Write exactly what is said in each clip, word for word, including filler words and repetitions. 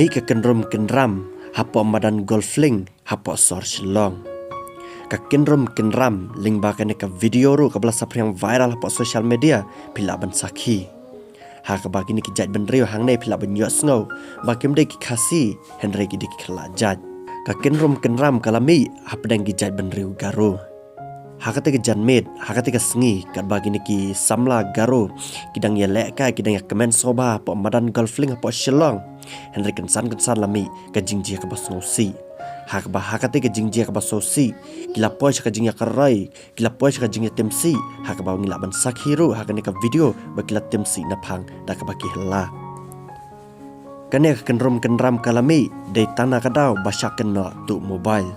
Mih ka kynrum kynram hapoh madan Golf Link hapoh sor Shillong. Ka kynrum kynram lyngba kane ka video ruh kaba la saphriang viral hapoh social media, phi lah ban sakhi. Ha kaba kine ki jait bynriew hangne phi lah ban ïohsngew ba kim dei ki Khasi, hynrei ki dei ki khyllajait. Ka kynrum kynram ka la mih hapdeng ki jait bynriew Garo. Ha kata ka janmiet, ha kata ka sngi, katba kine ki samla Garo ki dang ïalehkai, ki dang ïakmen sngewbha hapoh madan Golf Link hapoh Shillong, hynrei kynsan kynsan la mih ka jingjia kaba sngewsih. Ha kaba ha kata ka jingjia kaba sngewsih, ki la poi sha ka jingïakaroi, ki la poi sha ka jingïatimsih, ha kaba ngi lah ban sakhi ruh ha kane ka video ba ki la timsih naphang da kaba ki hla. Kane ka kynrum kynram ka la mih dei tang na ka daw ba shah kynnoh tuh mobile.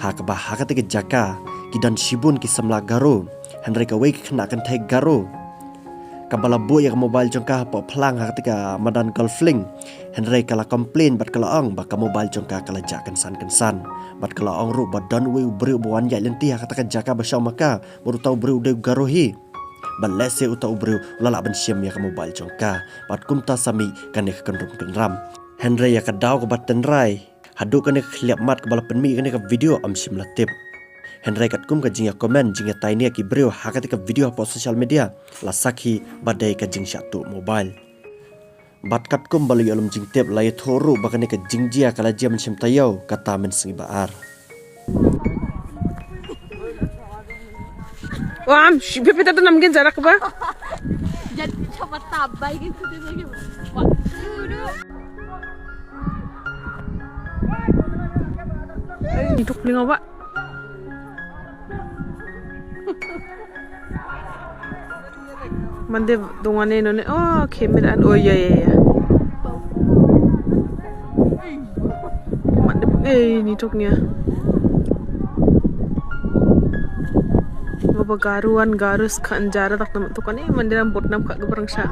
Ha kaba ha kata ka jaka ki don shibun ki samla Garo, hynrei kawei ka khynnah kynthei Garo kaba la buh ïa ka mobile jong ka hapoh phlang ha kata ka madan Golf Link, hynrei ka la complain bad ka la ong ba ka mobile jong ka ka la jah kynsan kynsan. Bad ka la ong ruh ba don uwei u briew ba wan ïaid lynti ha kata ka jaka ba shong ma ka, bad uta u briew u dei u Garo hi. Bad lehse uta u briew u la lah ban shim ïa ka mobile jong ka. Bad kumta sa mih kane ka kynrum kynram. Hynrei ïa ka daw kaba tynrai, haduh kane ka khlieh mat kaba la pynmih kane ka video ym shym la tip. Hynrei katkum ka jingïa comment, jingïatai nia ki briew ha kata ka video hapoh social media, la sakhi ba dei ka jingshah tuh mobile. Bad katkum ba la ïoh lum jingtip, la ïathuh ruh ba kane ka jingjia ka la jia mynshem taïew, kata mynsngi ba ar. Wam, shi-, phi, phi, ta, ta, nam gen jarak ba? Jan chapa tabai gen tu dia lagi. Wah. Ni tuk linga ba. Mande dongan ïa none. Oh, khemar an. Oh, ïa, ïa, ïa. Mande, eh, ni tok nia. Baba Garo an Garo skhan jara tak nama tukan, eh, mande ram bot nam kha gebrang sha.